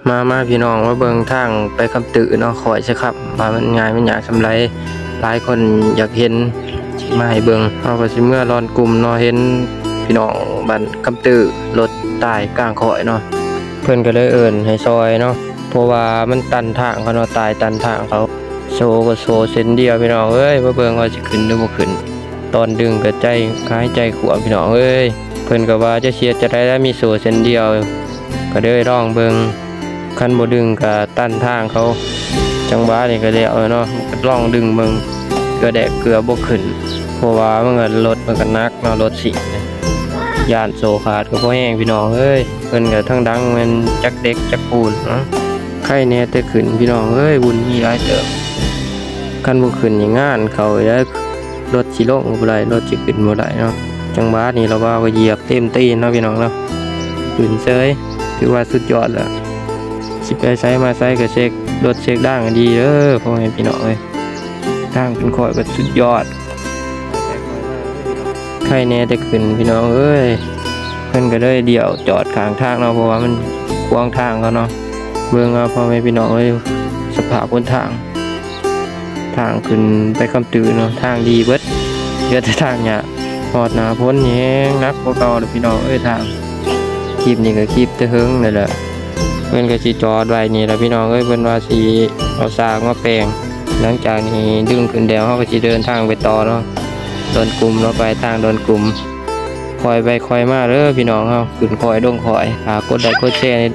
ມາ ມາພີ່ນ້ອງ ມາເບິ່ງທາງໄປຄຳຕື້ເນາະ ຂ້ອຍຊິຂັບວ່າມັນງ່າຍມັນຍາກສ່ຳໃດ ຫຼາຍຄົນຢາກເຫັນ ຊິມາໃຫ້ເບິ່ງ. ເຮົາກໍຊິເມືອລອນກຸ່ມເນາະ ເຫັນພີ່ນ້ອງບ້ານຄຳຕື້ລົດຕາຍກາງຂ້ອຍເນາະ ເພິ່ນກໍເລີຍເອີ້ນໃຫ້ຊ່ອຍເນາະ ເພາະວ່າມັນຕັນທາງເຂົາເນາະ ຕາຍຕັນທາງເຂົາ. ໂສ້ກໍໂສ້ເສັ້ນດຽວພີ່ນ້ອງເອີຍ ມາເບິ່ງວ່າຊິຂຶ້ນຫຼືບໍ່ຂຶ້ນ. ຕອນດຶງກໍໃຈຫາຍໃຈຂວາມພີ່ນ້ອງເອີຍ. ເພິ່ນກໍວ່າຈະເຮັດຈັ່ງໃດລະ ມີໂສ້ເສັ້ນດຽວ ກໍເລີຍລອງເບິ່ງ ຄັນບໍ່ດຶງກໍຕັນທາງເຂົາ. ຈັງຫວະນີ້ກໍແລ້ວແລ້ວເນາະ ລອງດຶງເບິ່ງ ເກືອແດກເກືອບໍ່ຂຶ້ນ ເພາະວ່າມັນກໍ ລົດມັນກໍໜັກເນາະ ລົດສິງ ຢ້ານໂສ້ຂາດກໍພໍແຮງພີ່ນ້ອງເອີຍ. ເພິ່ນກໍທັງດັງແມ່ນຈັກເຫຼັກຈັກປູນເນາະ ໄຄແດ່ແຕ່ຂຶ້ນພີ່ນ້ອງເອີຍ ວຸ່ນວາຍຫຼາຍເຕີບ. ຄັນບໍ່ຂຶ້ນນີ້ງານເຂົ້າອີກແລ້ວ ລົດຊິລົງບໍ່ໄດ້ ລົດຊິຂຶ້ນບໍ່ໄດ້ເນາະ. ຈັງຫວະນີ້ລາວບ່າວກໍຢຽບເຕັມຕີນເນາະພີ່ນ້ອງເນາະ ຂຶ້ນເສີຍ ຖືວ່າສຸດຍອດແລ້ວ. ຊິໄປໃສມາໃສກໍເຊັກລົດເຊັກລາງໃຫ້ດີເດີ ພໍ່ແມ່ພີ່ນ້ອງເອີຍ. ທາງຂຶ້ນຂ້ອຍກໍສຸດຍອດ ໄຄແດ່ແຕ່ຂຶ້ນພີ່ນ້ອງເອີຍ. ເພິ່ນກໍເລີຍລ້ຽວຈອດຂ້າງທາງເນາະ ເພາະວ່າມັນຂວາງທາງເຂົາເນາະ. ເບິ່ງເອົາພໍ່ແມ່ພີ່ນ້ອງເອີຍ ສະພາບຫົນທາງ ທາງຂຶ້ນໄປຄຳຕື້ເນາະ ທາງດີເບິດ ເຫຼືອແຕ່ທາງຫຍ້າ. ຮອດໜ້າຝົນແຮງໜັກກວ່າເກົ່າເດີພີ່ນ້ອງເອີຍ ທາງ. ຄລິບນີ້ກໍຄລິບແຕ່ເຫິງແລ້ວແຫຼະ ເພິ່ນກໍຊິຈອດໄວ້ນີ້ລະພີ່ນ້ອງເອີຍ ເພິ່ນວ່າຊິເອົາຊາກມາແປງ. ຫຼັງຈາກນີ້ດຶງຂຶ້ນແລ້ວ ເຮົາກໍຊິເດີນທາງໄປຕໍ່ເນາະ ດອນກຸ່ມເນາະ ໄປທາງດອນກຸ່ມ. ຄ່ອຍໄປຄ່ອຍມາເດີພີ່ນ້ອງເຮົາ ຂຶ້ນຄ່ອຍລົງຄ່ອຍ. ຝາກກົດໄລກົດແຊໃຫ້